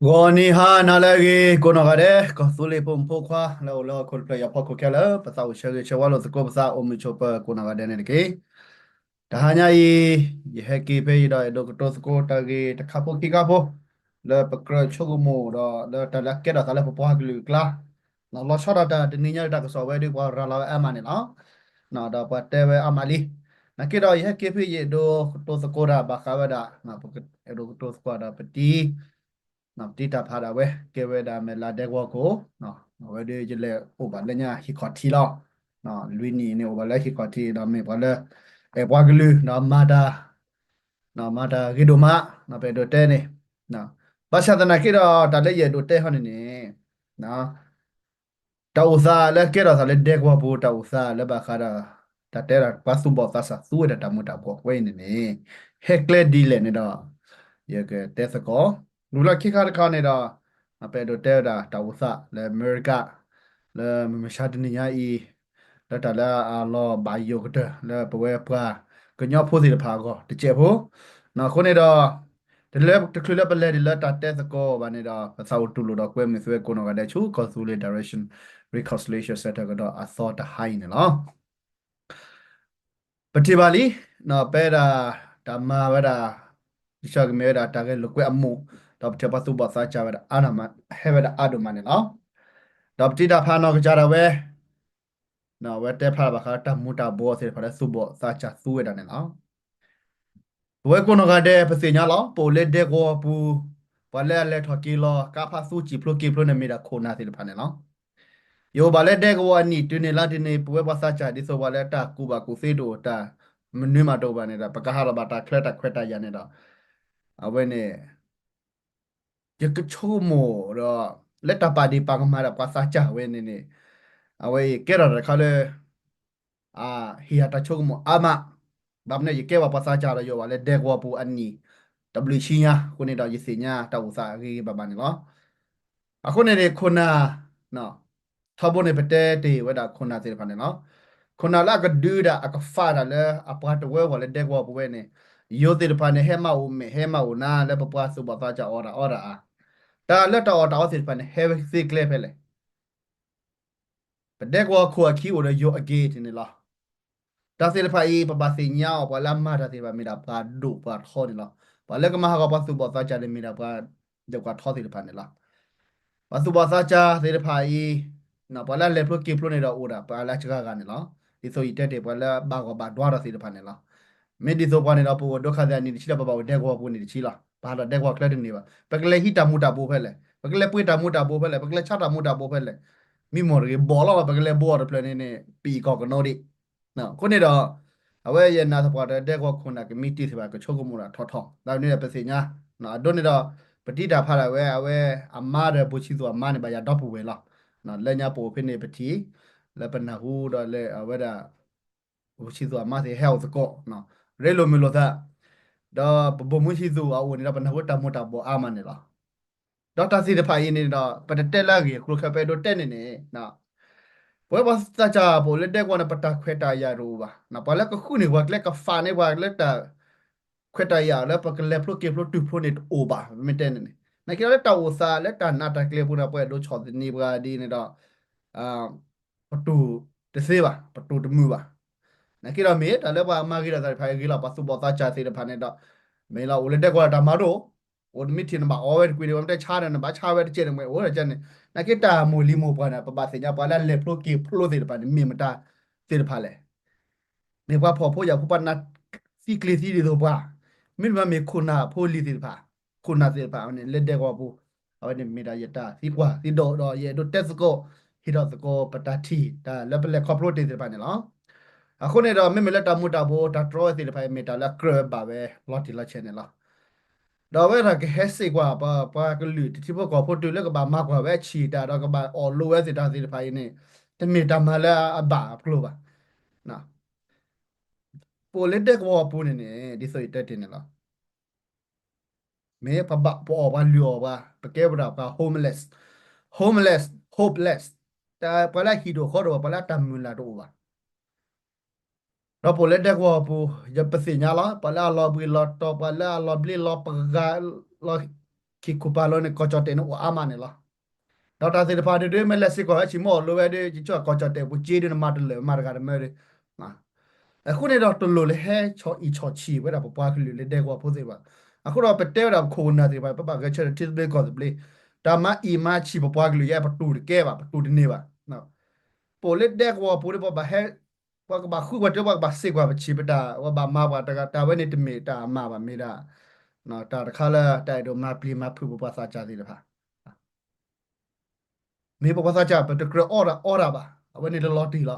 ဂီၤနံၤဟါနၤလၢအဂ့ၤ ကိးနီၢ်ဂၤဒဲး ကီၢ်သူလ့ၤဖိမုၣ်ဖိခွါ လၢအိၣ်လၢဟီၣ်ခိၣ်တဖျၢၣ်အံၤအဖီခိၣ်ခဲလၢာ် ပသးအိၣ်ဆၢဂ့ၤဆၢဝါလိာ်သကိးပသး အိၣ်မုာ်ဆိးပၢၤကိးနီၢ်ဂၤဒဲးန့ၣ်တက့ၢ်. တဟါညါအံၤ ယဟဲက့ၤဖဲအံၤဒီး အဲၣ်ဒိးကတိၤသကိးတၢ်ဂ့ၢ်တခါဖိခံခါဖိ လၢပကြၢးဆိကမိၣ်ဒီး လၢတၢ်လၢအကဲထီၣ်သးလၢပပှၤကလုာ်အကျါ လီၤဆီဒၣ်တၢ်တနံၤညါတၢ်ကစီၣ်ဝဲဒီး ပှၤရၤလီၤဝဲအါမးန့ၣ်လီၤ. ဒီးပှၤတဲဝဲအါမးလံ. နာ်က့ဒီး ယဟဲက့ၤဖဲအံၤ အဲၣ်ဒိးကတိၤသကိးတၢ်ဘၣ်ဃးဝဲဒၣ် အဲၣ်ဒိးကတိၤသကိးဒီးပတံၤ ပတံၤတၢ်ဖးဒၣ်ဝဲ ကဲဝဲဒၣ်မဲာ်လးဒဲကဝီၤခိၣ် အဝဲဒီးယလဲၤအိၣ်ဘၣ်လၢညါဟံၣ်ခီၣ်ထံးလီၤ. လွံၢ်နံၣ်န့ၣ်အိၣ်ဘၣ်လၢဟံၣ်ခီၣ်ထံးဒီးမ့ၢ်ပှၤလၢ အဲၣ်ပှၤကလုာ်ဒီးမၤတၢ် မၤတၢ်ဂ့ၤဒိၣ်မး ပအဲၣ်ဒိးတဲန့ၣ် ဘၣ်ဆၣ်သနာ်က့ဒီး တၢ်လၢယအဲၣ်ဒိးတဲဟီန့ၣ်န့ၣ် တၢ်အိၣ်သးလၢကဲထီၣ်သးလၢဒဲကဝီၤပူၤ တၢ်အိၣ်သးလၢဘၣ်ဃးဒီး တၢ်တဲဒၣ်ပှၤသူၣ်ဘီၣ်သးစၢ်သူဝဲဒၣ်တၢ်မူၤတၢ်ဘှီးဝဲအံၤန့ၣ်န့ၣ် ဟဲကျဲဒ်လဲၣ်န့ၣ်ဒီး ယကတဲသကိး ဝံၤလီၢ်ခံခါတခါန့ၣ်ဒီး ပအဲၣ်ဒိးတဲဝဲဒၣ်တၢ်အိၣ်သးလၢအမဲရကၤ လၢမုၢ်မဆါတနံၤညါအံၤ လၢတၢ်လၢအလီၤဘၣ်ယိၣ်ကတၢၢ် လၢပဝဲပှၤကညီဖိသ့ၣ်တဖၣ်အဂီၢ်တစဲးဖိ အဃိန့ၣ်ဒီး တလၢတချုးလၢပလဲၤဒ်လၢတၢ်တဲသကိးဘၣ်န့ၣ်ဒီး ပသးအိၣ်တူၢ်လိာ်ဒီးကွဲမုာ်သုဝဲကိးနီၢ်ဂၤဒဲးဆူ ကီၢ်သူလ့ၤ Direction Reconciliation Center ကဒီးအသီတဟါအံၤန့ၣ်လီၤ. ပထံၣ်ဘၣ်လံ ပဝဲဒၣ် တၢ်မၤဝဲဒၣ် ယဆၢကမ့ၢ်ဝဲဒၣ်တၢ်ဂဲၤလိာ်ကွဲအမိၢ် ဒီးပထံၣ်ပှၤသူၣ်ဘီၣ်သးစၢ်ဝဲဒၣ်အါမး ဟဲဝဲဒၣ်အါဒိၣ်မးန့ၣ်လီၤ. ဒီးပတံၤတၢ်ဖးနီၢ်ကစၢ်ဒၣ်ဝဲ အဝဲတဲဖျါဘၣ်ဃးတၢ်မူၤတၢ်ဘှီးသ့ၣ်တဖၣ်လၢသူၣ်ဘီၣ်သးစၢ်သူဝဲဒၣ်န့ၣ်လီၤ. ပဝဲကိးနီၢ်ဂၤဒဲး ပသ့ၣ်ညါလီၤ ပအိၣ်လၢဒဲကဝီၤပူၤ ပှၤလၢအလဲၤထီၣ်က့ၤလီၤ ကါဖးသူစံာ်ဖျိက့ၤဖျိန့ၣ်မ့ၢ်ဒၣ်ခိၣ်နၢ်သ့ၣ်တဖၣ်န့ၣ်လီၤ. ယအိၣ်ဘၣ်လၢဒဲကဝီၤအနံၣ်တုၤန့ၣ်လါဒ်န့ၣ် ပဝဲပှၤသးစၢ်ဒ်သိးပှၤလၢတၢ်ကူၣ်ဘၣ်ကူၣ်သ့တအိၣ် တၢ်မနုၤမးတအိၣ်ဘၣ်န့ၣ်ဒီး ပကဟးထီၣ်ဘၣ်တၢ်ချၢတၢ်ခွဲးတၢ်ယာ်န့ၣ်ဒီး အဝဲန့ၣ် ယကဆိကမိၣ်ဒီး လၢတၢ်ပာ်ဒ့ၣ်ပာ်ကမၣ်ဒီးပှၤသးစၢ်ဝဲန့ၣ်န့ၣ် အဝဲအံၤကဲထီၣ်တၢ်တခါလၢ ဟ့ၣ်ယၤတၢ်ဆိကမိၣ်အါမး, ဘၣ်မနုၤ ယကဲဘၣ်ပှၤသးစၢ်ဒီးယအိၣ်ဘၣ်လၢဒဲကဝီၤပူၤအနံၣ် တဘျုးဆံညါအဃိန့ၣ်ဒီး ယသ့ၣ်ညါတၢ်အိၣ်သးအဂ့ၤဂ့ၤဘၣ်ဘၣ်န့ၣ်လီၤ. အဃိန့ၣ်န့ၣ် ခိၣ်နၢ် ထီဘိန့ၣ် ပတဲတ့ၢ်ဝဲဒၣ်ခိၣ်နၢ်သ့ၣ်တဖၣ်န့ၣ်လီၤ. ခိၣ်နၢ်လၢအကဒုဒၣ်အကဖးဒၣ်လၢအပှၤတဝၢပှၤလၢဒဲကဝီၤပူၤဝဲန့ၣ် ယိၤသ့ၣ်တဖၣ်န့ၣ် ဟဲမၤအိၣ်မဲာ်ဟဲမၤအိၣ်နါလၢပပှၤသူၣ်ဘီၣ်သးစၢ်အီၣ်တၢ်အီတၢ်အါ, တၢ်လၢတၢ်အီၣ်တၢ်အီသ့ၣ်တဖၣ်န့ၣ် ဟဲဝဲသ့ကျဲဖဲလဲၣ် ပဒဲကဝီၤခိၣ်အခံအိၣ်ဒီးယိၤအဂ့ၤန့ၣ်လီၤ. တၢ်သ့ၣ်တဖၣ်အံၤ ပဘၣ်သ့ၣ်ညါအီၤ ပှၤလၢအမၤတၢ်သ့ၣ်တဖၣ်မ့ၢ်ဒၣ်ပှၤဒိၣ်ပှၤထီန့ၣ်လီၤ. ပှၤလၢကမၤဟးဂီၤပှၤသူၣ်ဘီၣ်သးစၢ်န့ၣ်မ့ၢ်ဒၣ်ပှၤဒိၣ်ပှၤထီသ့ၣ်တဖၣ်န့ၣ်လီၤ. ပှၤသူၣ်ဘီၣ်သးစၢ်သ့ၣ်တဖၣ်အံၤ ပှၤလၢအလဲၤဖျိက့ၤဖျိန့ၣ်ဒီးအိၣ်ဒၣ် ပှၤလၢအစှၤဂၤန့ၣ်လီၤ. ဒ်သိးယတဲတ့ၢ် ပှၤလၢအဘၣ်ဂီၢ်ဘၣ်ဒွါထီၣ်သ့ၣ်တဖၣ်န့ၣ်လီၤ. မ့ၢ်ဒ်သိးပှၤန့ၣ်ဒီး ပအိၣ်ဒိခါသ့ၣ်အနံၣ်တဆံဒီး ပဘၣ်အိၣ်ဒဲကဝီၤပူၤန့ၣ်တဆံလီၤ. ပဟးထီၣ်ဒဲကဝီၤချၢတန့ၢ်ဘၣ်. ပကလဲၤဟံးတၢ်မူၤတၢ်ဘိဖဲလဲၣ်, ပကလဲၤပှ့ၤတၢ်မူၤတၢ်ဘိဖဲလဲၣ်, ပကလဲၤဆါတၢ်မူၤတၢ်ဘိဖဲလဲၣ်, မံမီၢ်တဂ့ၤ ဘီၣ်လီၤ ပကလဲၤဘိးအီၤတဖျၢၣ်န့ၣ်န့ၣ် ပအံၣ်ကီၢ်ကနီဒံး အဃိန့ၣ်ဒီး အဝဲယနာ်သပှၢ်တၢ်ဒဲကဝီၤခိၣ်နၢ်ကမံးတံာ်သ့ၣ်တဖၣ် ကဆိကမိၣ်ဒၣ်ထီထီ, ဒ်န့ၣ်ဒီးပသ့ၣ်ညါ, အဒိန့ၣ်ဒီး ပတံၤတၢ်ဖးဒၣ်ဝဲ အဝဲအမါဒီးဘိၣ်ဆံသူၣ်အမါန့ၣ် ဘၣ်ယၤဒီပုၢ်ဝဲၢ်လီၤ. လၢညါပအိၣ်ဖဲန့ၣ်ပထံၣ် လၢပနၢ်ဟူဒီးလၢအဝဲဒၣ် ဘိၣ်ဆံသူၣ်အမါသ့ၣ်ဟဲအိၣ်သကိး ရ့လိာ်မုာ်လိာ်သး, ဒီးပဘိၣ်မုၢ်ဆံသူၣ်အအိၣ်န့ၣ်ဒီး ပနၢ်ဟူတၢ်မူၤတၢ်ဘှီးအါမးန့ၣ်လီၤ. ဒီးတၢ်သ့ၣ်တဖၣ်အံၤန့ၣ်ဒီး ပတတဲလၢအဂ့ၢ်အကျိၤခဲ ပအဲၣ်ဒိးတဲန့ၣ်န့ၣ် ပဝဲပှၤသးစၢ်ပအိၣ်လၢဒဲကဝီၤန့ၣ် ပတၢ်ခွဲးတၢ်ယာ်တအိၣ်ဘၣ်. ပှၤလၢကဃုန့ၢ်ပှၤကျဲ ကဖးန့ၢ်ပှၤလၢတၢ်ခွဲးတၢ်ယာ်လၢပကလဲၤဖျိက့ၤဖျိတုၤဖျိန့ၣ်တအိၣ်ဘၣ် ပမ့ၢ်တဲန့ၣ်န့ၣ်. နာ်က့ဒီးလၢတၢ်အိၣ်သးလၢတၢ်နးတၢ်ကျဲပူၤန့ၣ် ပှၤအဲၣ်ဒိးဆီၣ်သနံးပှၤဒ်န့ၣ်ဒီး ပတူၢ်တသ့ဘၣ်, ပတူၢ်တမုာ်ဘၣ်. နာ်က့ဒီးမ့ၢ်တၢ်လၢပှၤမၤဂ့ၤထီၣ်သးတဖၣ်အံၤဂ့ၤလီၤ, ပှၤသူၣ်ဘီၣ်သးစၢ်သ့ၣ်တဖၣ်န့ၣ်ဒီး မ့ၢ်လီၤ အိၣ်လၢဒဲကဝီၤတၢ်မၤတအိၣ်, အိၣ်တမ့ၢ်ထံၣ်နဘၣ်အီဝဲတကွံာ်န့ၣ် ပမ့ၢ်တဲဆါန့ၣ် နဘၣ်ဆါဝဲတကဲန့ၣ် မ့ၢ်အိၣ်တကဲန့ၣ်. နာ်က့တၢ်မိၢ်လံၤမိၢ်ပှၢ်န့ၣ် ပဘၣ်သ့ၣ်ညါ ပှၤလၢအလဲၤဖျိက့ၤဖျိသ့ၣ်တဖၣ်န့ၣ် မ့ၢ်မတၤသ့ၣ်တဖၣ်လဲၣ်. မ့ၢ်ပှၤဖှီၣ်ဖိယာ်ဖိ ပှၤနာ်သံကျ့ၤသံဒ်သိးပှၤ, မ့တမ့ၢ်မ့ၢ်ခိၣ်နၢ်အဖိအလံၤသ့ၣ်တဖၣ်, ခိၣ်နၢ်သ့ၣ်တဖၣ်န့ၣ် လၢဒဲကဝီၤပူၤ, အဝဲန့ၣ်မ့ၢ်ဒၣ်ယတၢ်သံကွၢ်သံဒိးဒီး ယအဲၣ်ဒိးတဲသကိး ဟ့ၣ်ထီၣ်သကိးပတၢ်ထံၣ် တၢ်လၢပလဲၤခီဖျိတ့ၢ်သ့ၣ်တဖၣ်န့ၣ်လီၤ. အဃိန့ၣ်ဒီး မ့မ့ၢ်လၢတၢ်မူၤတၢ်ဘှီး တၢ်တြီဝဲသ့ၣ်တဖၣ်အံၤ မ့ၢ်တၢ်လၢအကြၢးဝဲဘၣ်ဝဲလီၤတံၢ်လီၤဆဲးန့ၣ်လီၤ. ဒီးအဝဲဒၣ်ကဟဲစ့ၢ်ကီး ပ ပှၤကလုာ်တထံဖိကီၢ်ဖိတုၤလၢကဘၣ်မၤကွၢ်ဝဲအဆံၣ်တၢ်ဒီး ကဘၣ်အီၣ်လိဝဲသ့ၣ်တၢ်သ့ၣ်တဖၣ်အံၤန့ၣ် တမ့ၢ်တၢ်မၤလၢအဘၣ်အကျိၤဘၣ်. ပအိၣ်လၢဒဲကဝီၤအပူၤန့ၣ်န့ၣ် ဒ်သိးယတဲတ့ၢ်န့ၣ်လီၤ. မ့ၢ်ပဘၣ်ပအီၣ်ပှၤလုၢ်အီၣ်ပှၤ ပကဲဝဲဒၣ်ပှၤ homeless, homeless, hopeless, ပှၤလၢအဟံၣ်တအိၣ်ဃီတအိၣ်ဘၣ်, ပှၤလၢအတၢ်မုၢ်လၢ်တအိၣ်ဘၣ်. ဒီးပအိၣ်လၢဒဲကဝီၤအပူၤ ယပသ့ၣ်ညါလီၤ, ပှၤလၢအလီၤဘှံးလီၤတီၤ ပှၤလၢအလီၤဘျ့လီၤပဂၤ လီၤ ဟံၣ်ခိၣ်ပာ်လီၤန့ၣ် ကီၢ်ကၠီၣ်တဲၣ်န့ၣ်အိၣ်အါမးန့ၣ်လီၤ. ဒီးတၢ်သ့ၣ်တဖၣ်ဒုးဒုး မ့ၢ်လဲၤစ့ၢ်ကီးဟဲဆံးမိၣ်အီၤလိဝဲဒုး ယဆိကီၢ်ကၠီၣ်တဲၣ်ပူၤစ့ဒုး နမၤတလၢာ်မၤတဂၤတမၢဒုး အဃိန့ၣ်ဒီးတလိၣ်လၢဟဲဆီၣ်အံၣ်ဆီၣ်ဆံးဝဲဒၣ်ပပှၤကလုာ်လၢဒဲကဝီၤဖိသ့ၣ်တဖၣ်. အဃိဒီးပတဲဝဲဒၣ်ပခိၣ်ပနၢ်သ့ၣ်တဖၣ် ပဘၣ်ဂဲၤဆၢထၢၣ်ထံသဘျ့ကီၢ်သဘျ့, တၢ်မၤအံၣ်မၤဆံးပပှၤကလုာ်ယဲ ပတူၢ်တကဲဘၣ် ပတူၢ်တန့ၢ်ဘၣ်. ပအိၣ်လၢဒဲကဝီၤပူၤဒီး ပဘၣ်ဟဲ ပှၤကဘၣ်ဃုပှၤတၢ ပှၤကဘၣ်စ့ၢ်ကွၢ်ပဆံးပတၢ် ပှၤဘၣ်မၤပှၤတၢ် တၢ်ဝဲန့ၣ်တမ့ၢ်တၢ်အမၤဘၣ် မ့ၢ်ဒၣ် တၢ်တခါလၢတၢ်အဲၣ်ဒိးမၤပျံၤမၤဖုးပပှၤသးစၢ်သ့ၣ်တဖၣ် မ့ၢ်ပပှၤသးစၢ် ပတကြၢးအီၣ်တၢ်အီတၢ်ဘၣ်, အဝဲန့ၣ်လၢလီၤတံၢ်လီၤ.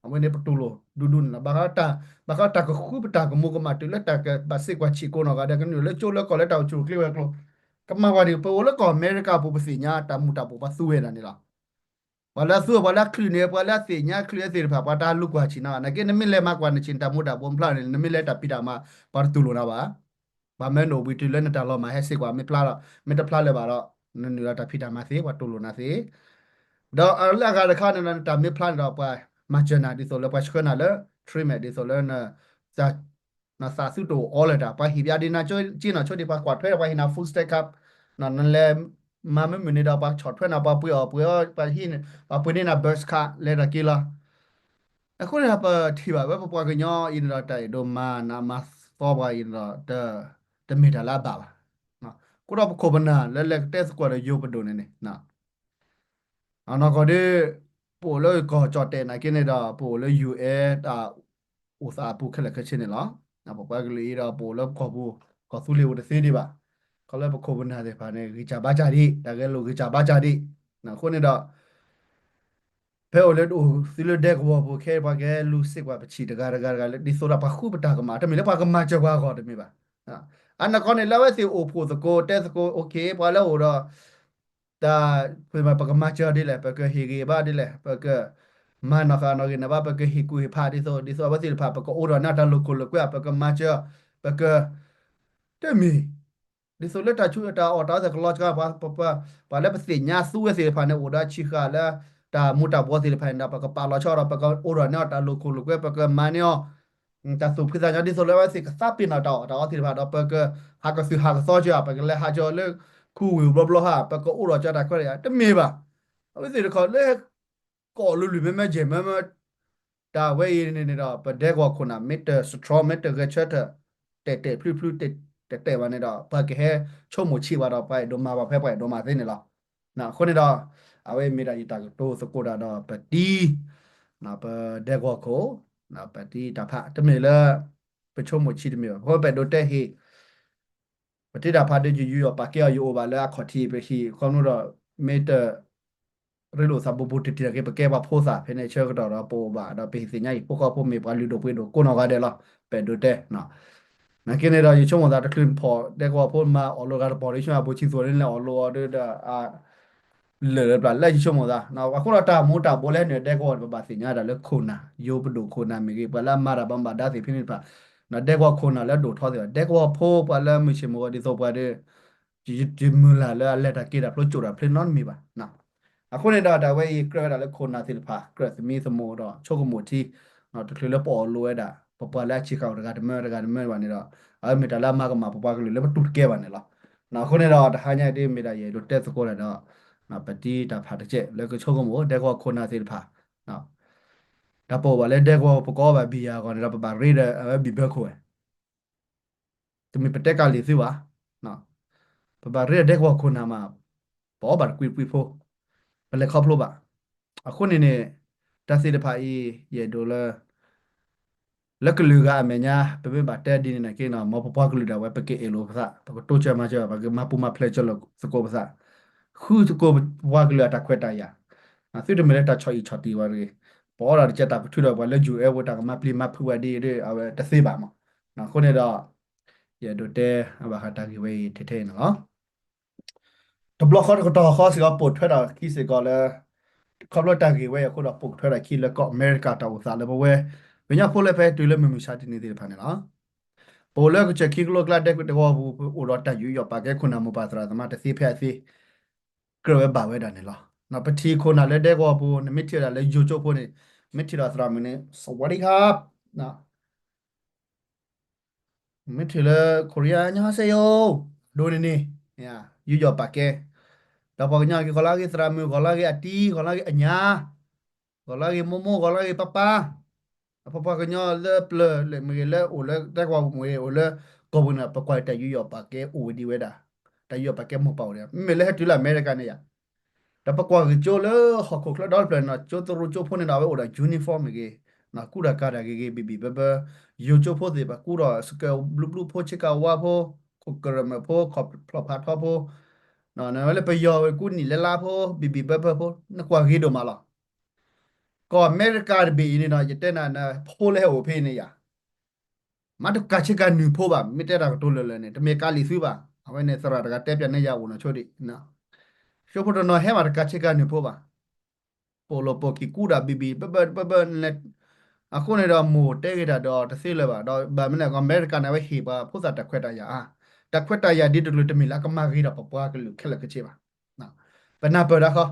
အဝဲန့ၣ်ပတူၢ်လိာ်ဒူဒူန့ၣ်လီၤ. ဘၣ်ဃးတၢ် ဘၣ်ဃးတၢ်ကဃုပတၢ်ကမူၤကမၣ်တုၤလၢတၢ်ကဘၣ်စ့ၢ်ကွၢ်ဆံးကိးနီၢ်ဂၤဒဲး ကနုာ်လၢကၠိလၢကီၢ်လၢတၢ်အိၣ်ဆူၣ်အိၣ်ချ့ဝဲၤကျိၤ ကမၤပှၤဒ် ပအိၣ်လၢကီၢ်အမဲရကၤပူၤ ပသ့ၣ်ညါတၢ်မူၤတၢ်ဘှီး ပှၤသူဝဲဒၣ်န့ၣ်လီၤ. ပှၤလၢအသူဝဲ ပှၤလၢအချုးန့ၣ် ပှၤလၢအသ့ၣ်ညါချုးသ့ၣ်တဖၣ် ပှၤတၢ်လူၤကွၢ်ဆံးနီၤ နာ်က့ နမ့ၢ်လဲၤမၤကွၢ်နဆံး နတၢ်မူၤတၢ်ဘှီးမ့ၢ်ဖျါန့ၣ် နမ့ၢ်လဲၤတၢ်ဖံးတၢ်မၤ ပှၤတတူၢ်လိာ်နၤဘၣ်. ပှၤမၢနအိၣ်ဘှံးတုၤလၢနတၢ်လီၤမၢ်ဟဲစ့ၢ်ကီး မ့ၢ်ဖျါဒီး မ့ၢ်တဖျါလၢၤဘၣ်ဒီး နနုာ်လီၤတၢ်ဖံးတၢ်မၤသ့ ပှၤတူၢ်လိာ်နၤသ့. ဒီးလၢအဂၤတခါန့ၣ်ဒီး နတၢ်မ့ၢ်ဖျါန့ၣ်ဒီး ပှၤမၤစၢၤနၤဒ်သိးလၢပှၤဆှၢနၤလၢ treatment ဒ်သိးလၢ နသးသုတအိၣ်အီလၢၤတၢ် ပှၤဟ့ၣ်ပှၤဒ်နၤက့နီၤ ဆိဒ်ပှၤကွၢ်ထွဲဒီး ပှၤဟ့ၣ်နၤ food stamp card နလဲၤမၤမုာ်မုာ်န့ၣ်ဒီး ပှၤဆီၣ်ထွဲနၤ ပှၤပှ့ၤအီၣ်ပှ့ၤအီ ပှၤဟ့ၣ် ပှၤပှ့ၤန့ၢ်နၤ birth card လဲၤတၢ်က့ၤလီၤ. အဃိန့ၣ်ဒီး ပထံၣ်ဘၣ်ဝဲပပှၤကညီအံၤန့ၣ်ဒီး တၢ်အဲၣ်ဒိးမၤနးမၤသီပှၤအံၤန့ၣ်ဒီး တမ့ၢ်တၢ်လၢအဘၣ်ဘၣ်. အဃိဒီးပခိၣ်ပနၢ်လၢလဲၤကတဲသကိးဒီးယိၤပဒိၣ်န့ၣ်န့ၣ် အနီၢ်ကီၢ်ဒ် ပအိၣ်လၢကီၢ်ကၠီၣ်တဲာ်နာ်က့န့ၣ်ဒီး ပအိၣ်လၢ ယူၢ်အဲၣ် တၢ်အိၣ်သးအပူၤခဲလၢာ်ခဲဆ့န့ၣ်လီၤ. ပပှၤကလုာ်အံၤဒီး ပအိၣ်လၢကီၢ်ပူၤ ကီၢ်သူလ့ၤပူၤတသ့ဒံးဘၣ်. ခီလၢပခိၣ်ပနၢ်သ့ၣ်တဖၣ်န့ၣ် ဂံၢ်စၢ်ဘါစၢ်ဒံး တၢ်ဂဲၤလိာ်ဂံၢ်စၢ်ဘါစၢ်ဒံး. အဃိန့ၣ်ဒီး ဖဲအိၣ်လၢအိၣ်သုလၢဒဲကဝီၤပူၤခဲ ပှၤကဟဲလူၤစ့ၢ်ကီးပဆံးတဂၤတဂၤတဂၤလၢ ဒ်သိးဒီးပှၤဃုပတၢ်ကမၣ် တမ့ၢ်လၢပှၤကမၤစၢၤပှၤအဂီၢ်တမ့ၢ်ဘၣ်. အနီၢ်ကီၢ်န့ၣ် လၢအဝဲသ့ၣ်အိၣ်ဖှိၣ်သကိးတဲသကိး okay ပှၤလၢအအိၣ်ဒီး တၢ် ပကမၤစၢၤဒ်လဲၣ် ပကဟ့ၣ်ဂံၢ်ဘါဒ်လဲၣ် ပကမၤနီၢ်ဃာ်နီၢ်ဂံၢ်နီၢ်ဘါ ပကဟ့ၣ်ကူၣ်ဟ့ၣ်ဖးဒ်သိး ဒ်သိးအဝဲသ့ၣ်တဖၣ် ပကအိၣ်ဒီးန့ၢ်တၢ်လိာ်ခိၣ်လိာ်ကွဲ ပကမၤစၢၤ ပက တမ့ၢ် ဒ်သိးလၢတၢ်ဆူးတၢ်အီၣ်တၢ်အီသ့ၣ်ကလီကလီ ပှၤလၢပသ့ၣ်ညါသူဝဲသ့ၣ်တဖၣ်န့ၣ် အိၣ်ဒီးအဆံးဃာ်လၢ တၢ်မူၤတၢ်ဘှီးသ့ၣ်တဖၣ်န့ၣ်ဒီး ပကပာ်လီၤဆီဒီး ပကအိၣ်ဒီးန့ၢ်အီၤတၢ်လိာ်ခိၣ်လိာ်ကွဲ ပကမၤန့ၢ်အီၤ တၢ်သူၣ်ဖှံသးညီ ဒ်သိးလၢအဝဲသ့ၣ်ကသးပ့ၤနီၣ်တၢ်အီၣ်တၢ်အီသ့ၣ်တဖၣ်ဒီး ပကဟးကသုၣ်ဟးကသီက့ၤအီၤ ပကလဲၤဟးက့ၤအီၤလၢ ခူဝ့ၢ်ဘျီဘျီဟါ ပကအိၣ်ဒီးက့ၤတၢ်ခွဲးတၢ်ယာ် တမ့ၢ်ဘၣ်. အဝဲသ့ၣ်တခီလၢ ကီၢ်လွံၢ်လွံၢ်မ့မ့ၢ်ယဲၢ်မ့မ့ၢ် တၢ်ဝဲအံၤန့ၣ်န့ၣ်ဒီး ပဒဲကဝီၤခိၣ်နၢ် မ့ၢ်တ strong မ့ၢ်တဂဲၤဆၢထၢၣ် တဲာ်တဲာ်ဖျုဖျု တဲာ်တဲာ်ဘၣ်န့ၣ်ဒီး ပှၤကဟဲဆိကမိၣ်ဆံးဘၣ်ဒီး ပှၤအဲၣ်ဒိးမၤဘၣ်ဖဲပှၤအဲၣ်ဒိးမၤသ့န့ၣ်လီၤ. အဃိန့ၣ်ဒီး အဝဲမ့ၢ်ဒၣ်ယတၢ်ကတိၤသကိးတၢ်ဒီး ပတံၤ ပဒဲကဝီၤခိၣ် ပတံၤတၢ်ဖး တမ့ၢ်လၢ ပဆိကမိၣ်ဆံးတမ့ၢ်ဘၣ် အဃိပအဲၣ်ဒိးတဲဟ့ၣ် ပတံၤတၢ်ဖးဒုး ယယူးယီၣ်ပာ်ကဲအီၤ ယအိၣ်ဘၣ်လၢအခီၣ်ထံး ပဟံၣ်ခီဖျိဒီး မ့ၢ်တ ရ့လိာ်သးဘူးဘူးတံၢ်တံၢ်နာ်က့ ပကဲပှၤဖိသၣ်ဖဲန့ၣ်ဆၢကတီၢ်ဒီး ပအိၣ်ဘၣ်ဒီး ပဟ့ၣ်သ့ၣ်ညါအံၤ ဖိဃီဖိမ့ၢ်ပှၤလုၢ်ဒိၣ်ပှ့ၤဒိၣ်ကိးနီၢ်ဂၤဒဲးလီၤ. ပအဲၣ်ဒိးတဲ နာ်က့န့ၣ်ဒီး ယဆိကမိၣ်သးတချုးဖီၣ်ဒဲကဝီၤဖိမၤအီၣ်လိာ်ဂၤတပီၢ်ဒီး ယဆိကမိၣ်အဘူးဆံးသိးန့ၣ် လဲၤအီၣ်လိာ်အီၤဒီး လၢာ်လၢပျၢ်လၢယဆိကမိၣ်သး အဃိဒီးတၢ်မူၤတၢ်ဘှီးလၢဟဲနုာ်ဒဲကဝီၤ ပဘၣ်သ့ၣ်ညါဒၣ်လၢခိၣ်နၢ် ယိၤပဒိၣ်ခိၣ်နၢ်မ့ၢ်ဂ့ၤ ပှၤလၢအမၤတၢ်ဘၣ်မူဘၣ်ဒါသ့ၣ်ဖဲန့ၣ်တဖၣ် ဒဲကဝီၤခိၣ်နၢ်လၢအဒိၣ်ထီသ့ၣ် ဒဲကဝီၤဖိပှၤလၢမုၢ်ဆ့ၣ်မုၢ်ဂီၤဒ်သိးပှၤဒီး ယမုၢ်လၢ်လၢအလဲၤတၢ်က့ၤတၢ်ဖျိကၠိၣ်တၢ်ဖျ့နီတမံၤဘၣ်. အဃိန့ၣ်ဒီး တၢ်ဝဲအံၤကြၢးဝဲဒၣ်လၢခိၣ်နၢ်သ့ၣ်တဖၣ် ကြၢးသမံသမိးဒီးဆိကမိၣ်ထံ တချုးလၢပအီၣ်လိာ်ဝဲဒၣ် ပပှၤလၢအဆံးဃာ်တဂၤတမၢတဂၤတမၢဘၣ်န့ၣ်ဒီး အဝဲမ့ၢ်တၢ်လၢအမၤကမၣ်ပပှၤကလုာ်လၢပတူၢ်တကဲဘၣ်န့ၣ်လီၤ. အဃိန့ၣ်ဒီး တဟါညါအံၤဒ်မ့ၢ်ဒၣ်ယအဲၣ်ဒိးတဲသကိးတၢ်ဒီး ပတံၤတၢ်ဖးတကဲး လၢကဆိကမိၣ်ဒဲကဝီၤခိၣ်နၢ်သ့ၣ်တဖၣ် တၢ်ပအိၣ်ဘၣ်လၢဒဲကဝီၤ ပကအီၣ်ဘၣ်ဘံၣ်ယၤအဂီၢ်န့ၣ်ဒီး ပဘၣ်ရ့ဒီးအဝဲဘံၣ်ဘၢခိၣ်ဝဲ တမ့ၢ်ပတဲကးလံာ်သုဘၣ်. ပဘၣ်ရ့ဒီးဒဲကဝီၤခိၣ်နၢ်မး ပအီၣ်ဘၣ်တကွံာ်တကွံာ်ဖိ ပလဲၤခီဖျိဘၣ်. အဃိန့ၣ်န့ၣ် တၢ်သ့ၣ်တဖၣ်အံၤ ယအဲၣ်ဒိးလၢ လၢကလုာ်ဂၤအမဲာ်ညါ ပမ့ၢ်ဘၣ်တဲဒ်န့ၣ်နာ်က့နီၤ မ်ပပှၤကလုာ်ဒၣ်ဝဲ ပကအဲၣ်လိာ်ပသး ပကတိစၢၤမၤစၢၤ ပကမၤပူၤမၤဖျဲးစၢၤလိာ်သကိးပသး ဃုသကိးပပှၤကလုာ်အတၢ်ခွဲးတၢ်ယာ် သုတမ့ၢ်လၢတၢ်ဆီၣ်အံၣ်ဆီၣ်တံၢ်ဝဲတဂ့ၤ ပအီၣ်ဒၣ်တကဲတၢ်ပထုးဒီးပှၤလၢ ယူၢ်အဲၣ် ဝဲတၢ်ကမၤပျံၤမၤဖုးဝဲဒ်အံၤဒီး အဝဲတသ့ဘၣ်မး. အဃိန့ၣ်ဒီး ယအဲၣ်ဒိးတဲအဘၣ်ဃးတၢ်ဂ့ၢ်ဝဲအံၤထဲထဲအံၤန့ၣ်လီၤ. တဘျီဃီတကတီၢ်ဃီစ့ၢ်ကီး ပိာ်ထွဲထီၣ်ခံစ့ၢ်ကီးလၢ ခီဖျိတၢ်ဂ့ၢ်ဝဲအံၤအဃိဒီး ပိာ်ထွဲထီၣ်ခံလၢကီၢ်အမဲရကၤတၢ်အိၣ်သးလၢပဝဲ ကညီဖိလၢဖဲတုၤလၢမုၢ်မဆါတနံၤသ့ၣ်တဖၣ်န့ၣ်လီၤ. ပအိၣ်လၢကစၢၢ်ခံကလိကျါ ဒဲကဝီၤပူၤ ပအိၣ်ဒီးတၢ်ယူးယီၣ်ပာ်ကဲခိၣ်နၢ်မိၢ်ပၢ်သရၣ်သမါတသ့ဖဲအသ့ ကြၢးဝဲဘၣ်ဝဲဒၣ်န့ၣ်လီၤ. ပထံၣ်ခိၣ်နၢ်လၢဒဲကဝီၤပူၤ နမ့ၢ်ထံၣ်ဝဲဒၣ်လၢယိၤကၠိဖိန့ၣ် မ့ၢ်ထံၣ်ဒီးသရၣ်မုၣ်န့ၣ် สวัสดีครับ မ့ၢ်ထံၣ်လၢ Korea 안녕하세요 ဒိးန့ၣ်န့ၣ် မ့ၢ်ဧါ ယူးယီၣ်ပာ်ကဲ, ဒီးပှၤကညီက့ၤ ဂီၤလၢဂ့ၤသရၣ်မုၣ်, ဂီၤလၢဂ့ၤအတံၤ, ဂီၤလၢဂ့ၤအညၣ်, ဂီၤလၢဂ့ၤမိၢ်မိၢ်, ဂီၤလၢဂ့ၤပၢ်ပၢ်, အပှၤကညီလၢပျၢၤလၢမ့ၢ်ဂ့ၤ လၢအိၣ်လၢတၢ်ကွၢ်မ့ၢ်ဂ့ၤ အိၣ်လၢကီၢ်ပူၤန့ၣ် ပကွၢ်တၢ်ယူးယီၣ်ပာ်ကဲအိၣ်ဝဲဒံးဝဲဒၣ်, တၢ်ယူးယီၣ်ပာ်ကဲမိၢ်ပၢ်အိၣ်ဒီး မ့မ့ၢ်လၢဟဲတုၤလၢအမဲရကၤန့ၣ်ယါ ဒီးပကွၢ်ဂ့ၤကၠိလၢဟီၣ်ခိၣ်ချၢဒီတဖျၢၣ်န့ၣ် ကၠိသရူးကၠိဖိန့ၣ်ဒီး အဝဲအိၣ်ဒီး uniform မ့ၢ်ဂ့ၤ, ကူတၢ်ကၤတၢ်ဂ့ၤဂ့ၤ ဘံၣ်ဘံၣ်ဘၢဘၢ, ယိၤကၠိဖိသ့ၣ်တဖၣ် ကူဒီးစကဲဘျုးဘျုးဖိ ဆ့ကၤဝါဖိ, ခိၣ်ကရၢၢ်မၢၢ်ဖိ, ခီၣ်ဖျီၣ်ဖးထီဖိ, လၢပယီၤဝဲကူနံၣ်လၢလါဖိ ဘံၣ်ဘံၣ်ဘၢဘၢဖိ နကွၢ်ဂ့ၤဒိၣ်မးလီၤ. ကီၢ်အမဲရကၤတဘ့ၣ်အံၤန့ၣ်ဒီး ယတဲနၤ ဖိလၢဟဲအိၣ်ဖဲအံၤန့ၣ်ယါ မ့ၢ်တကးဆ့ကၤနုာ်ဖိဘၣ်, မ့ၢ်တဲတၢ်ကတိၤလၢာ်လၢာ်န့ၣ် တမ့ၢ်ကးလံာ်သုဘၣ်. အဝဲန့ၣ်သရၣ်တဂၤတဲပျးန့ၢ်ယၤအိၣ်နီၢ်ဆိဒံး, ကၠိဖိတနီၤဟဲမးတကးဆ့ကၤနုာ်ဖိဘၣ်, ပိာ်လိာ်ပိာ်ခံကူဒီးဘံၣ်ဘံၣ်ဘၢဘၢဘၢဘၢ, အဃိန့ၣ်ဒီးမိၢ်တဲဂ့ၤတၢ်ဒီးတသ့လၢၤဘၣ်, ဒီးဘၣ်မနုၤလဲၣ် ကီၢ်အမဲရကၤန့ၣ် အဝဲဟ့ၣ်ပှၤဖိသၣ်တၢ်ခွဲးတၢ်ယာ်အါ, တၢ်ခွဲးတၢ်ယာ်ဒ်တကျၢၤတမ့ၢ်လၢအကမၤဂ့ၤဒီးပပှၤကလုာ်ခဲလၢာ်ခဲဆ့ဘၣ်. ပနၢ်ပၢၢ်ဒၣ်ဃီ,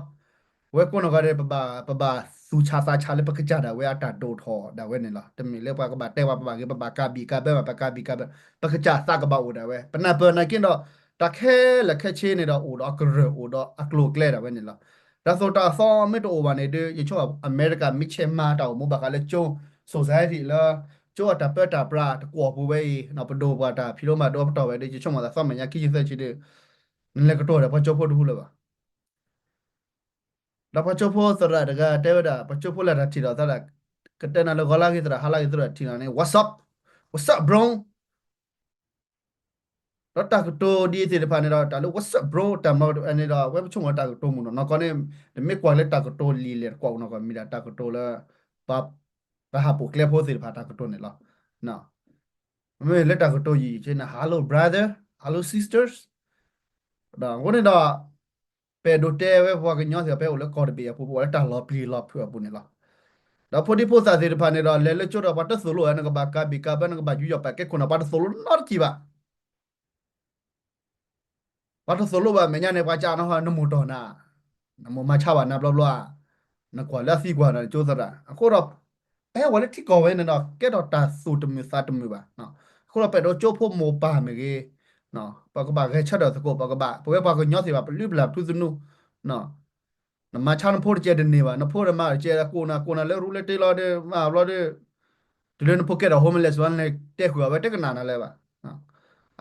ပဝဲကိးနီၢ်ဂၤဒဲး ပဘၣ်သူၣ်ဆးသးဆးလၢပကစၢ်ဒၣ်ဝဲအတၢ်ဒိၣ်ထီၣ်ဒၣ်ဝဲန့ၣ်လီၤ. တမ့ၢ်လၢပှၤကဘၣ်တဲပှၤ ပဘၣ်ဂ့ၤ ပဘၣ်ကးဘံၣ်ကးဘၢဘၣ် ပကးဘံၣ်ကးဘၢ, ပကစၢ်သးကဘၣ်အိၣ်ဒၣ်ဝဲ ပနၢ်ပၢၢ်နာ်က့ဒီး တၢ်ခဲလၢာ်ခဲဆ့န့ၣ်ဒီး အိၣ်ဒီးအကရၢၢ် အိၣ်ဒီးအကျိၤအကျဲဒၣ်ဝဲန့ၣ်လီၤ. တၢ်သိၣ်တၢ်သီမ့ၢ်တအိၣ်ဘၣ်န့ၣ်ဒီး ယဆိကမိၣ်အမဲရကၤမ့ၢ်ဆဲးမၤတၢ်အိၣ်မူဘၣ်ဃးလၢကၠိ society လၢ ကၠိအတၢ်ပၢတၢ်ပြးတကွီၢ်ပူၤဝဲအံၤ ပဒိၣ်ပှၤတၢ်ဖံးလိမၤဒိပတီၢ်ဝဲဒီး ယဆိကမိၣ်သးသီမဲာ်ညါခံဆံသၢဆံဒီး နလဲၤကတိၤဒီးပှၤကၠိဖိတဟူလၢၤဘၣ်. ဒီးပှၤကၠိဖိသရၣ်တဂၤတဲဝဲဒၣ် ပှၤကၠိဖိလၢတၢ်ထံၣ်ဒီးသရၣ် ကတဲနၤလၢဂီၤလၢဂ့ၤသရၣ် ဟါလၢဂ့ၤသရၣ်ထံၣ်နၤန့ၣ် what's up, what's up bro. ဒီးတၢ်ကတိၤဒ်အံၤသ့ၣ်တဖၣ်န့ၣ်ဒီး တၢ်လၢ what's up bro တၢ်မၤကတၢၢ်န့ၣ်ဒီး အဝဲပဆိကမိၣ်တၢ်ကတိၤမုၢ်နီၢ်နီၢ်ကီၢ်န့ၣ် တမ့ၢ်ကွၢ်လၢတၢ်ကတိၤလံာ်လဲၢ်တကွီၢ်နီၢ်ကီၢ် မ့ၢ်ဒၣ်တၢ်ကတိၤလၢ ပှၤဟးပိာ်ကျဲဖိသ့ၣ်တဖၣ်တၢ်ကတိၤန့ၣ်လီၤ. မ့မ့ၢ်လၢတၢ်ကတိၤယံာ်ယံာ်ဆ့န့ၣ် hello brother, hello sisters, ဒီးအဃိန့ၣ်ဒီး ပအဲၣ်ဒိးတဲဝဲပှၤကညီသ့ၣ်တဖၣ် ပဟဲအိၣ်လၢကီၢ်တဘ့ၣ်အပူၤ ပအိၣ်လၢတၢ်လီၤပျံၤလီၤဖုးအပူၤန့ၣ်လီၤ. ဒီးဖိဒံဖိသၣ်သ့ၣ်တဖၣ်န့ၣ်ဒီး လဲၤလၢကၠိဒီး ပှၤတသိၣ်လိအီၤ နကဘၣ်ကးဘံၣ်ကးဘၢ နကဘၣ်ယူးယီၣ်ပာ်ကဲခိၣ်နၢ် ပှၤတသိၣ်လိနီတစဲးဘၣ်. ပှၤတသိၣ်လိဘၣ် မဲာ်ညါန့ၣ် ပှၤကးနီၢ်ဟီ နမိၢ်တီၢ်နၤ, နမိၢ်မၤဆါဘၣ်နၤဘျီဘျီဧါ, နကွၢ်လၢအသံကွၢ်နၤ ကၠိသရၣ်. အဃိဒီး ပဟဲဝဲလၢထံကီၢ်ဝဲန့ၣ်ဒီး ကဲထီၣ်တၢ်သူၣ်တမုာ်သးတမုာ်ဘၣ်. အဃိဒီးပအဲၣ်ဒိးကၠိဖိမိၢ်ပၢ်မ့ၢ်ဂ့ၤ ပကဘၣ်ဂဲၤဆၢထၢၣ်သကိး ပကဘၣ် ပဝဲပှၤကညီသ့ၣ်တဖၣ် ပလုၢ်ပလၢ်ပထူသနူ နမၤဆါနဖိတကဲတန့ၢ်ဘၣ်, နဖိတမၤတကဲ ကိးနၤကိးနၤလၢရူလၢတ့လီၤဒီး မၤဘျီဒီး တုၤလၢနဖိကဲထီၣ် homeless လီၤနတဲဃုာ်အဝဲတကနၣ်နၤလၢၤဘၣ်.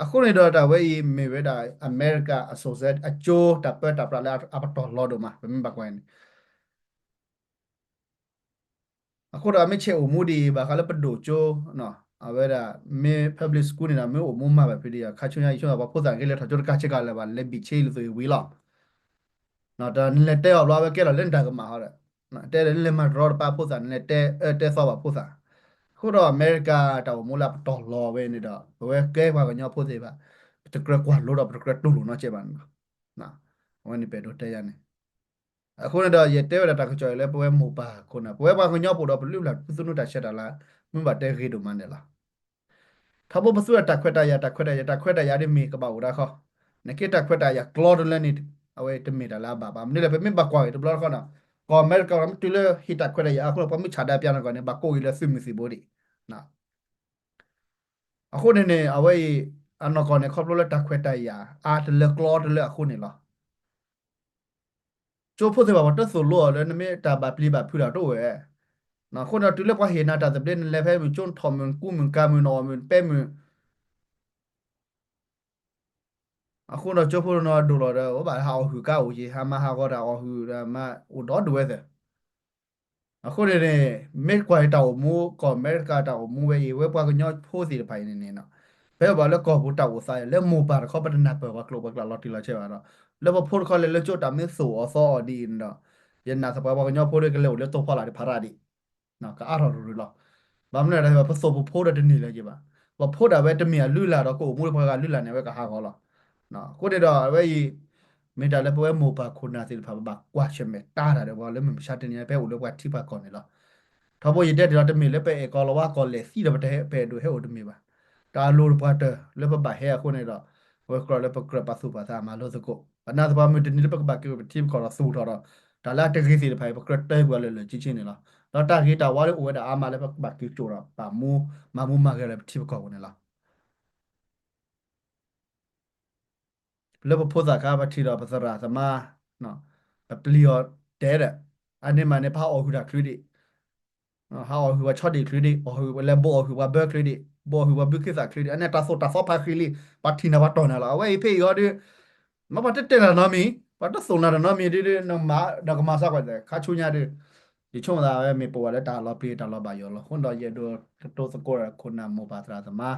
အဃိန့ၣ်ဒီးတၢ်ဝဲအံၤမ့ၢ်ဝဲဒၣ် အမဲရကၤအ society အကၠိတၢ်ပၢတၢ်ပြးလၢအပတီၢ်လီၤဒိၣ်မး ပမ့ၢ်ဘၣ်ကွၢ်န့ၣ် အဃိဒီးအမ့ၢ်ဆဲးအိၣ်မူဒ်အံၤ ဘၣ်ဃးလၢပဒိၣ်ကၠိ အဝဲဒၣ်မ့ၢ် public school န့ၣ်ဒီး မ့ၢ်အိၣ်မူမးဘၣ်ဖဲဒ်ယၤ ခါဆူညါယဆိကမိၣ် ပှၤဖိသၣ်က့ၤလဲၤထီၣ်ကၠိတကးဆ့ကၤလၢၤဘၣ် လဲၤဘံၣ်ဆ့လၢသုးဝံၤလီၤ. ဒီးနလဲၤတဲအီၤဘျီ အဝဲကဲထီၣ်လၢနတၢ်ကမၣ်ဟီဒီး တဲဒီးနလဲၤမၤတရီတပါဖိသၣ် နလဲၤတဲအၢတဲသီဘၣ်ဖိသၣ်. အဃိဒီးအမဲရကၤတၢ်အိၣ်မူလၢအပတီၢ်လီၤဝဲန့ၣ်ဒီး ပဝဲကဲပှၤကညီဖိသ့ၣ်တဖၣ် ပတကြၢးကွၢ်လိဒီးပတကြၢးတူၢ်လိာ်နီတစဲးဘၣ်န့ၣ်လီၤ. အဝဲန့ၣ်ပအဲၣ်ဒိးတဲယၤန့ၣ် အဃိန့ၣ်ဒီး ယတဲဝဲဒၣ်တၢ်ကစီၣ်အံၤလၢပဝဲမိၢ်ပၢ်ခိၣ်နၢ် ပဝဲပှၤကညီပူၤဒီး ပလုၢ်ပလၢ်ထူသနူတၢ်ဆဲးတၢ်လၤ မ့ၢ်ဘၣ်တဲဂ့ၤဒိၣ်မးန့ၣ်လီၤ. ထီဘိပသူဝဲဒၣ်တၢ်ခွဲးတၢ်ယာ် တၢ်ခွဲးတၢ်ယာ် တၢ်ခွဲးတၢ်ယာ်ဒ်မ့ၢ်ကဘၣ်အိၣ်ဒၣ်ဃီ, နက့တၢ်ခွဲးတၢ်ယာ်ကျီတလၢန့ၣ် အဝဲတမ့ၢ်တၢ်လၢအဘၣ်ဘၣ်. မနုၤလဲၣ် ပမ့ၢ်ဘၣ်ကွၢ်ဂ့ၤတဘျီတခီနီၤ ကီၢ်အမဲရကၤမ့ၢ်တုၤလၢဟ့ၣ်တၢ်ခွဲးတၢ်ယာ်အဃိန့ၣ် ပှၤမ့ၢ်ဆၣ်ဒၣ်ပျးနီၢ်ကီၢ်န့ၣ် ဘၣ်ကိးဂ့ၤလၢသုးမုၢ်သံၣ်ဘိဒံး အဃိန့ၣ်န့ၣ် အဝဲအံၤ အနီၢ်ကီၢ်န့ၣ် ခီဖျိလၢတၢ်ခွဲးတၢ်ယာ် အါတလၢကျီတလၢအဃိန့ၣ်လီၤ. ကၠိဖိသ့ၣ်တဖၣ် ပှၤတသိၣ်လိအီၤလၢနမ့ၢ်တၢ်ဘၣ်ပျံၤဘၣ်ဖုးတၢ်တအိၣ်ဝဲ. အဃိန့ၣ် တုၤလၢပှၤဟ့ၣ်နၤတၢ်သဘျ့ နလဲၤဖဲမုၢ်ကၠိ နထီၣ်မုၢ် နကူမုၢ် နကၤမုၢ် နအီၣ်မုၢ် နပဲမုၢ် အဃိဒီးကၠိဖိတနီၤဒိၣ်လီၤဒီး အိၣ်ဘၣ်ဟးအီၣ်ဟုၣ်ကါအိၣ်က့ၤ ဟးမၤဟးဂီၤတၢ်အီၣ်ဟုၣ်ဒီးမၤအိၣ်ဒီဒူၣ်ဝဲသ့ၣ်. အဃိန့ၣ်န့ၣ် မ့ၢ်ကွၢ်တၢ်အိၣ်မူ ကီၢ်အမဲရကၤတၢ်အိၣ်မူဝဲအံၤ ဝဲပှၤကညီဖိသ့ၣ်တဖၣ်အံၤန့ၣ်န့ၣ် ပအဲၣ်ဘၣ်လၢကီၢ်ပူၤတၢ်အိၣ်သး လၢမိၢ်ပၢ်တခီ ပတနၢ်ပၢၢ်ပှၤကျိာ်ပှၤကျဲလီၤတံၢ်လီၤဆဲးဘၣ်ဒီး လၢပဖိတခီလဲၤလၢကၠိတၢ်မ့ၢ်သိၣ်အီၤသီအီၤဒ်အံၤန့ၣ်ဒီး ယနာ်သပှၢ်ပှၤကညီဖိဒီးကလဲၤအိၣ်လၢတိာ်ဖီလာ်ဒံးဖးရၣ်ဒံး ကအါထီၣ်ရူၤရူၤလီၤ. ဘၣ်မနုၤလဲၣ် ပသိၣ်ပဖိဒီးတန့ၢ်လၢၤက့ၤဘၣ်. ပဖိဒၣ်ဝဲတမ့ၢ်အလုၢ်အလၢ်ဒီး ကအိၣ်မူလၢပှၤဂၤလုၢ်လၢ်န့ၣ် အဝဲကဟးဂီၤလီၤ. အဃိန့ၣ်ဒီးအဝဲအံၤ မ့ၢ်တၢ်လၢပဝဲမိၢ်ပၢ်ခိၣ်နၢ်သ့ၣ်တဖၣ် ပဘၣ်ကွၢ်ဆၢၣ်မဲာ်တၢ်တၢ်ဒီး ပှၤလၢမုၢ်မဆါတနံၤ ပဟဲအိၣ်လၢပှၤထံပှၤကီၢ်န့ၣ်လီၤ. ထီဘိယတဲတ့ၢ်လီၤ တမ့ၢ်လၢပအဲၣ်ကီၤလီၤဝါကီၢ်လဲၣ်သံဒီး ပအဲၣ်ဒိးဟဲအိၣ်တမ့ၢ်ဘၣ်. တၢ်လိၣ်တပှၤတၢၢ်လၢပဘၣ်ဟဲအဃိန့ၣ်ဒီး ပဝဲကြၢးလၢပကြၢးပာ်သူၣ်ပာ်သးမၤလိသကိး ပနာ်သပှၢ်မုၢ်တနံၤလၢပကဘၣ်က့ၤပထံပကီၢ်ဒီးသူၣ်ထီၣ်ဒီး တၢ်လၢအတဂ့ၤသ့ၣ်တဖၣ်အံၤ ပကြၢးတၢၢ်ကွံာ်အီၤလၢာ်လၢာ်ဆ့ဆ့န့ၣ်လီၤ. ဒီးတၢ်ဂ့ၤတၢ်ဝါလၢအိၣ်ဝဲဒၣ်အါမးလၢပကဘၣ်က့ၤကၠိာ်ဒီး ပာ်မူ မၤမူမၤဂဲၤလၢပထံပကီၢ်ပူၤန့ၣ်လီၤ. လၢပဖိသၣ်ခါ ပထံၣ်ဒီးပသရၣ်သမါ ပပျံၤအီၤတဲဒီး အန့ၣ်မးန့ၣ် ပဟးအီၣ်ဟုၣ်တၢ်ချုးဒံး ဟးအီၣ်ဟုၣ်ပှၤဆီဒံၣ်ချုးဒံး အီၣ်ဟုၣ်ပလဲၤဘိးအီၣ်ဟုၣ်ပှၤဘၢချုးဒံး ဘိးအီၣ်ဟုၣ်ပှၤဘုခ့သၣ်ချုးဒံး အန့ၣ်တၢ်သိၣ်တၢ်သီဖးဃံလံ ပှၤထံၣ်နၤပှၤတီၢ်နၤလီၤ. အဝဲအံၤဖဲအံၤအီၤဒီး မ့ၢ်ပှၤတတဲနၤနီတမံၤ ပှၤတသိၣ်နၤတနီတမံၤဒ် နကမၤစၢၤကွၢ် ခါဆူညါဒီး ယဆိကမိၣ်သးဝဲမ့ၢ်ပဝဲလၢတၢ်လီၤပျံၤတၢ်လီၤဘၣ်ယိၣ်လီၤ. အဃိဒီးယအဲၣ်ဒိးကတိၤသကိးဒီးခိၣ်နၢ်မိၢ်ပၢ်သရၣ်သမါ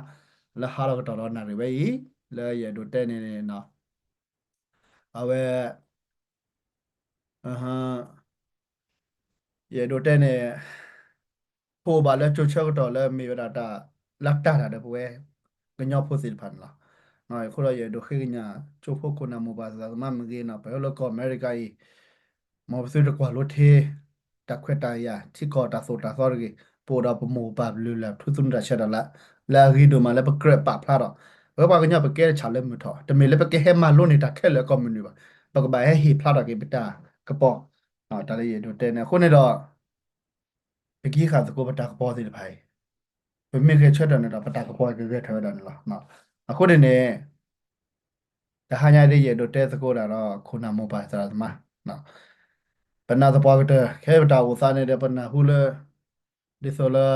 လၢဟးထီၣ်ကတီၢ်ဒီးနၣ်ရံၣ်ဝဲအံၤ လၢယအဲၣ်ဒိးတဲန့ၣ် အဝဲ ယအဲၣ်ဒိးတဲန့ၣ် ပအိၣ်ဘၣ်လၢကၠိဆၢကတီၢ်လၢမ့ၢ်ဝဲဒၣ်တၢ်လၢတၢ်တၢ်ဒီးပဝဲ ကညီဖိသ့ၣ်တဖၣ်န့ၣ်လီၤ. အဃိဒီးယအဲၣ်ဒိးဃ့ကညး ကၠိဖိခိၣ်နၢ်မိၢ်ပၢ်သရၣ်သမါမ့ၢ်ဂ့ၤန့ၣ် ပဟဲလၢကီၢ်အမဲရကၤအံၤ မ်ပသုတကွၢ်လိထဲ တၢ်ခွဲးတၢ်ယာ် ထံကီၢ်တၢ်သိၣ်တၢ်သီတဂ့ၤ, ပအိၣ်ဒီးပမိၢ်ပၢ်ပလုၢ်လၢ်ထူသနူတၢ်ဆဲးတၢ်လၤ လၢအဂ့ၤဒိၣ်မးလၢပကြၢးပာ်ဖျါထီၣ်, ပဝဲပှၤကညီပကဲတၢ်ဆၣ်လၢမုၢ်ထီၣ်, တမ့ၢ်လၢပကဟဲမၤလိန့ၢ်တၢ်ခဲလၢာ်အကီၢ်မနုၤဘၣ်, ပကဘၣ်ဟဲဟ့ၣ်ဖျါထီၣ်က့ၤပတၢ်ကပီၤ, တၢ်လၢယအဲၣ်ဒိးတဲန့ၣ် အဃိန့ၣ်ဒီး ပကဟံးဃာ်သကိးပတၢ်ကပီၤသ့ၣ်တဖၣ်အံၤ, ပမ့ၢ်ဂဲၤဆၢထၢၣ်န့ၣ်ဒီး ပတၢ်ကပီၤကဂဲၤထၢၣ်ဝဲဒၣ်န့ၣ်လီၤ. အဃိန့ၣ်န့ၣ် တဟါညါဒ်ယအဲၣ်ဒိးတဲသကိးတၢ်ဒီး ခိၣ်နၢ်မိၢ်ပၢ်သရၣ်သမါ, ပနာ်သပှၢ်ကတၢၢ် ခဲအံၤပတၢ်အိၣ်သးန့ၣ်ဒီး ပနၢ်ဟူလၢ ဒ်သိးလၢ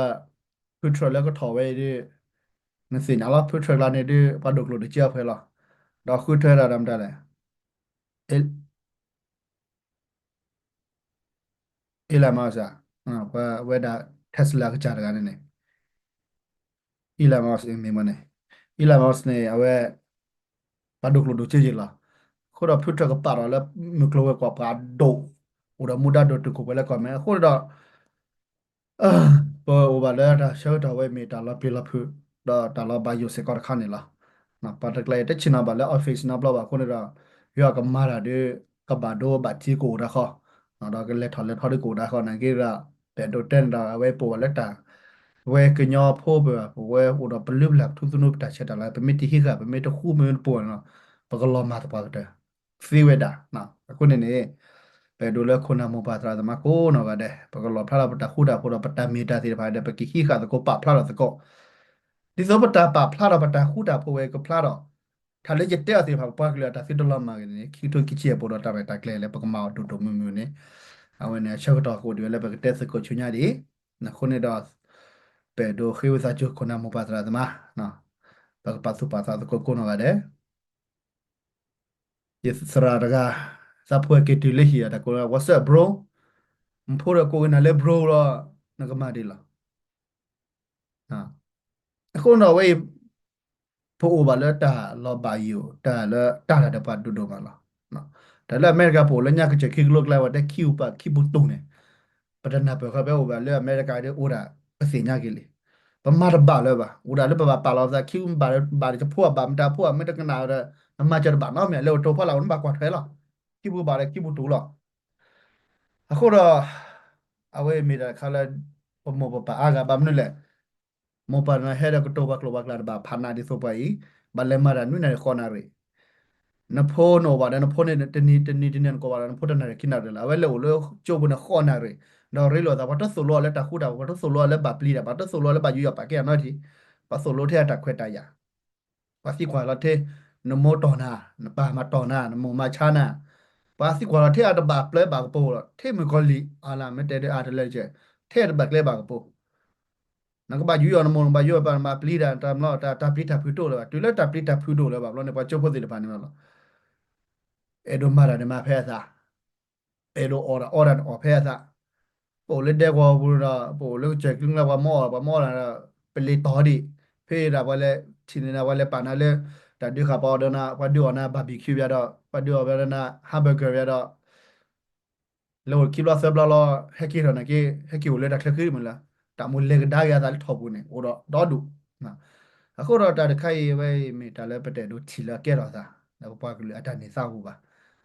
ဖုထြၢၣ်လၢကထီၣ်ဝဲအံၤဒီး နသ့ၣ်ညါလီၤ ဖုထြၢၣ်ကျါန့ၣ်ဒီး ပှၤဒိၣ်ကျိၣ်ဒိၣ်စ့အီၤဖဲလီၤ, ဒီးဃုထၢဝဲဒၣ်ဒီးမတၤလဲၣ် Elon Musk ဝဲဒၣ် Tesla ကစၢ်တဂၤန့ၣ်န့ၣ် Elon Musk မ့ၢ်မ့ၢ်န့ၣ် Elon Musk န့ၣ် အဝဲ ပှၤဒိၣ်ကျိၣ်ဒိၣ်စ့ယံာ်လီၤ. အဃိဒီးဖုထြၢၣ်ကပာ်ထီၣ်လၢ မုၢ်ကျိၤဝဲၤကွာ်ပှၤဒိၣ် အိၣ်ဒီးမူဒါဒိၣ်တုာ်ခိၣ်ပှဲၤလၢကီၢ်အမဲရကၤအဃိဒီး ပအိၣ်ဘၣ်လၢတၢ်ဆၢကတီၢ်ဝဲမ့ၢ်တၢ်လီၤပျံၤလီၤဖုး ဒီးတၢ်လီၤဘၣ်ယိၣ်စ့ၢ်ကီးတခါန့ၣ်လီၤ. ပှၤတကျါအံၤတဆ့ၣ်နီၤဘၣ်လၢ office နီတဘျီဘၣ်အဃိန့ၣ်ဒီး ယွၤကမၤတၢ်ဒီး ကဘၣ်ဒိဘၣ်ထံးကအိၣ်တၢ်ဃီ, ဒီးကလဲၤထီၣ်လဲၤထီဒီးကအိၣ်တၢ်ဃီ နာ်က့ဒီး ပအဲၣ်ဒိးတဲန့ၣ်ဒီး အဝဲပအိၣ်ဘၣ်လၢတၢ် ပဝဲကညီဖိပဝဲ ပဝဲအိၣ်ဒီးပလုၢ်ပလၢ်ပထူသနူပတၢ်ဆဲးတၢ်လၤ ပမ့ၢ်တဟံးဃာ် ပမ့ၢ်တဃူမ့ၢ်တဖိးန့ၣ်ဒီး ပကလီၤမၢ်သပှၢ်ကတၢၢ် သ့ဝဲဒၣ်. အဃိန့ၣ်န့ၣ် ပအဲၣ်ဒိးလၢခိၣ်နၢ်မိၢ်ပၢ်သရၣ်သမါကိးနီၢ်ဂၤဒဲး ပကလီၣ်ဖျါထီၣ်ပတၢ်ဃူတၢ်ဖိးဒီး ပတၢ်မ့ၢ်တၢ်သ့ၣ်တဖၣ်ဒီး ပကဟံးဃာ်သကိးပာ်ဖျါထီၣ်သကိး ဒ်သိးပတၢ်ပာ်ဖျါထီၣ်ပတၢ်ဃူတၢ်ဖိးဝဲကဖျါထီၣ် တၢ်လၢယတဲအီၤသ့ၣ်တဖၣ် ပပှၤကလုာ်အတၢ်သုတလီၤမၢ်ဂ့ၤန့ၣ် ခံကထိခံဆံအပူၤဒီးတၢ်ရဲၣ်တၢ်ကျဲၤလၢပကမၤအီၤဒိၣ်ဒိၣ်မုၢ်မုၢ်န့ၣ် အဝဲန့ၣ်အဆၢကတီၢ်ကအိၣ်ဒံးဝဲလၢပကတဲသကိးဆူညါဒံး အဃိန့ၣ်ဒီး ပအဲၣ်ဒိးဃ့ဝံသးစူၤခိၣ်နၢ်မိၢ်ပၢ်သရၣ်သမါ ပကပာ်သူၣ်ပာ်သးသကိးကိးနီၢ်ဂၤဒဲး ယသရၣ်တဂၤ သးဖိက့ၤတုၤလၢဟံၣ်အတၢ်ကိးလၢ What's up bro နဖိဒီးကိးက့ၤနၤလၢ bro လီၤ နကမၤဒ်လဲၣ်. အဃိန့ၣ်ဒီးအဝဲအံၤ ပအိၣ်ဘၣ်လၢတၢ်လီၤဘၣ်ယိၣ် တၢ်လၢတၢ်တၢ်ဒီးပှၤဒိၣ်ဒိၣ်မးလီၤ. တၢ်လၢအမဲရကၤပအိၣ်လၢညါကစၢၢ်ခံကလိကျါဝဲတဲခံပူၤပာ်ခံပူၤတူာ်န့ၣ် ပတနၢ်ပၢၢ်ဃီ ပအိၣ်ဘၣ်လၢအမဲရကၤဒီးအိၣ်ဒၣ် ပသ့ၣ်ညါက့ၤလံ. ပမၤတဘၣ်လၢၤဘၣ် အိၣ်ဒၣ်လၢပဘၣ်ပာ်လီၤပသးခံပူၤဘၣ် ဘၣ်တဖိဘၣ်မတၤဖိမ့ၢ်တကနၣ်ဒီး နမၤစၢၤတဘၣ်နီတမံၤ လၢအိၣ်တိဖီလာ်အိၣ်နဘၣ်ကွၢ်ထွဲလီၤ. ခံပူၤဘၣ်ဒီးခံပူၤတူာ်လီၤ. အဃိဒီး အဝဲမ့ၢ်တၢ်တခါလၢ ပမိၢ်ပပၢ်အါဂၤဘၣ်မနုၤလဲၣ်. မိၢ်ပၢ်နဟဲဒီးကတိၤပှၤကျိာ်ပှၤကျဲတဘၣ်ဖးနးဒ်သိးပှၤအံၤ ဘၣ်လဲၤမၤတၢ်နွံနၣ်ရံၣ်ဃိးနၣ်ရံၣ် နဖိနအိၣ်ဘၣ်ဒီးနဖိန့ၣ် တနံၤတနံၤတနံၤနကိးဘၣ်ဒီးနဖိတနၣ်ရံၣ်ခံနၣ်ရံၣ်လီၤ. အဝဲလဲၤအိၣ်လၢကၠိပူၤန့ၣ်ဃိးနၣ်ရံၣ် ဒီးရ့လိာ်သး ပှၤတသိၣ်လိအီၤလၢတၢ်ဃူတၢ်ဖိး ပှၤတသိၣ်လိအီၤလၢဘၣ်ပျံၤတၢ် ပှၤတသိၣ်လိအီၤလၢဘၣ်ပျံၤတၢ် ပှၤတသိၣ်လိအီၤလၢဘၣ်ယိယိပာ်ကဲအနီထံး ပှၤသံကွၢ်လီၤထဲ နမိၢ်တီၢ်နၤ နပၢ်မၤတီၢ်နၤ နမိၢ်မၤဆါနၤ ပှၤသံကွၢ်လီၤထဲအတဘၣ်ပျဲဘၣ်ကပိၤလီၤ ထဲမုၣ်ကီၤလံၢ်အါလၢမ့ၢ်တဲဒ်အါတလၢကဲ ထဲအတဘၣ်ကျဲဘၣ်ကပိၤ နကဘၣ်ယူးယီၣ်နမိၢ် နကဘၣ်ယူးယီၣ်ပၢ် နဘၣ်ပျံၤတၢ်တၢ်မလီၤ တၢ်ပျံၤတၢ်ဖုးတအိၣ်လၢၤဘၣ် တုၤလၢတၢ်ပျံၤတၢ်ဖုးတအိၣ်လၢၤဘၣ် ဘျီန့ၣ် ပှၤကၠိဖိသ့ၣ်တဖၣ်န့ၣ်လီၤ အဲၣ်ဒိးမၤတၢ်န့ၣ်မၤဖဲအသး အဲၣ်ဒိးအီၣ်တၢ်အီတၢ်န့ၣ်အီၣ်ဖဲအသး ပအိၣ်လၢဒဲကဝီၤပူၤဒီး ပအိၣ်လၢကစၢၢ်ကျိၤကျဲ ပှၤမၤအီၣ် ပှၤမၤအီၣ်တၢ်ဒီး ပလ့ၤတီၤဒံး ဖဲဒၣ်ပှၤလဲၤထံၣ်န့ၢ်နၤ ပှၤလဲၤပာ်နၤလၢ တၢ်ဒုးဃာ်ပှၤအီၤဒီးနၤ ပှၤဒုးအီၣ်နၤ barbecue ယါဒီး ပှၤဒုးအီၣ်ဝဲဒီးနၤ hamburger ယါဒီး လဲၤအိၣ်ခံဘျီသၢဘျီလီၤ ဟဲက့ၤထီၣ်နာ်က့ ဟဲက့ၤအိၣ်လၢတၢ်ချၢဃံမုၢ်လၢ တၢ်မိၣ်လဲၤကဒါက့ၤအသးလၢထီၣ်ပူၤန့ၣ် အိၣ်ဒီးဒီဒူၣ် အဃိဒီးတၢ်တခါအံၤဝဲအံၤမ့ၢ်တၢ်လၢပတအဲၣ်ဒိးထံၣ်လၢအကဲထီၣ်သး ဒီးပပှၤကလုာ်အတၢ်န့ၢ်သါအပူၤဘၣ်.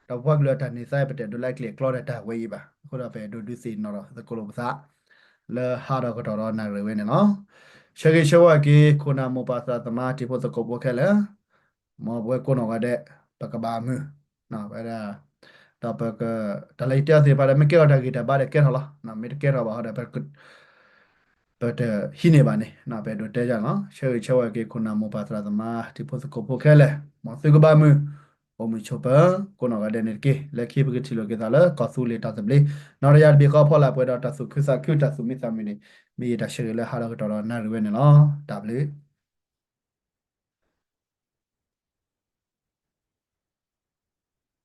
ဒီးပပှၤကလုာ်အတၢ်န့ၢ်သါအံၤ ပတအဲၣ်ဒိးလၢအကျဲၣ်ကျီဒီးတၢ်ဝဲအံၤဘၣ်. အဃိဒီးပအဲၣ်ဒိးဒုးသ့ၣ်နီၣ်ထီၣ်သကိးလိာ်ပသး လၢဟးထီၣ်ကတီၢ်ဒီးနၣ်ရံၣ်ဝဲန့ၣ်လီၤ. ဆၢဂ့ၤဆၢဝါက့ၤ ခိၣ်နၢ်မိၢ်ပၢ်သရၣ်သမါတံၤဖိသကိးဖိခဲလၢာ် မ်ပဝဲကိးနီၢ်ဂၤဒဲး ပကဘၣ်မုာ် ဝဲဒၣ် ဒီးပက တၢ်လၢယတဲအီၤသ့ၣ်တဖၣ်ဒီး မ့ၢ်ကဲထီၣ်တၢ်ဂ့ၢ်တၢ်ဘါဒီးကဲထီၣ်လီၤ. မ့ၢ်တကဲထီၣ်ဘၣ်ဟီဒီး ပတဟံးန့ၢ်ဘၣ်န့ၣ် ပအဲၣ်ဒိးတဲယၤလီၤ. ဆၢဂ့ၤဆၢဝါက့ၤ ခိၣ်နၢ်မိၢ်ပၢ်သရၣ်သမါတံၤဖိသကိးဖိခဲလၢာ် မ်သုကဘၣ်မုာ် အိၣ်မုာ်ဆိးပၢၤ ကိးနီၢ်ဂၤဒဲးန့ၣ်တက့ၢ်. လၢခံပကထံၣ်လိာ်က့ၤသးလၢကီၢ်သူလ့ၤတၢ်သဘျ့ နီၢ်တယၢ်တဘ့ၣ်ဃီ ဖီလာ်ပှဲၤဒီးတၢ်သူၣ်ခုသးခု တၢ်သူၣ်မံသးမုာ်န့ၣ် မ့ၢ်ယတၢ်ဆၢဂ့ၤလၢဟါလီၤကတီၢ်ဒီးနၣ်ရံၣ်ဝဲန့ၣ်လီၤ. တၢ်ဘျုး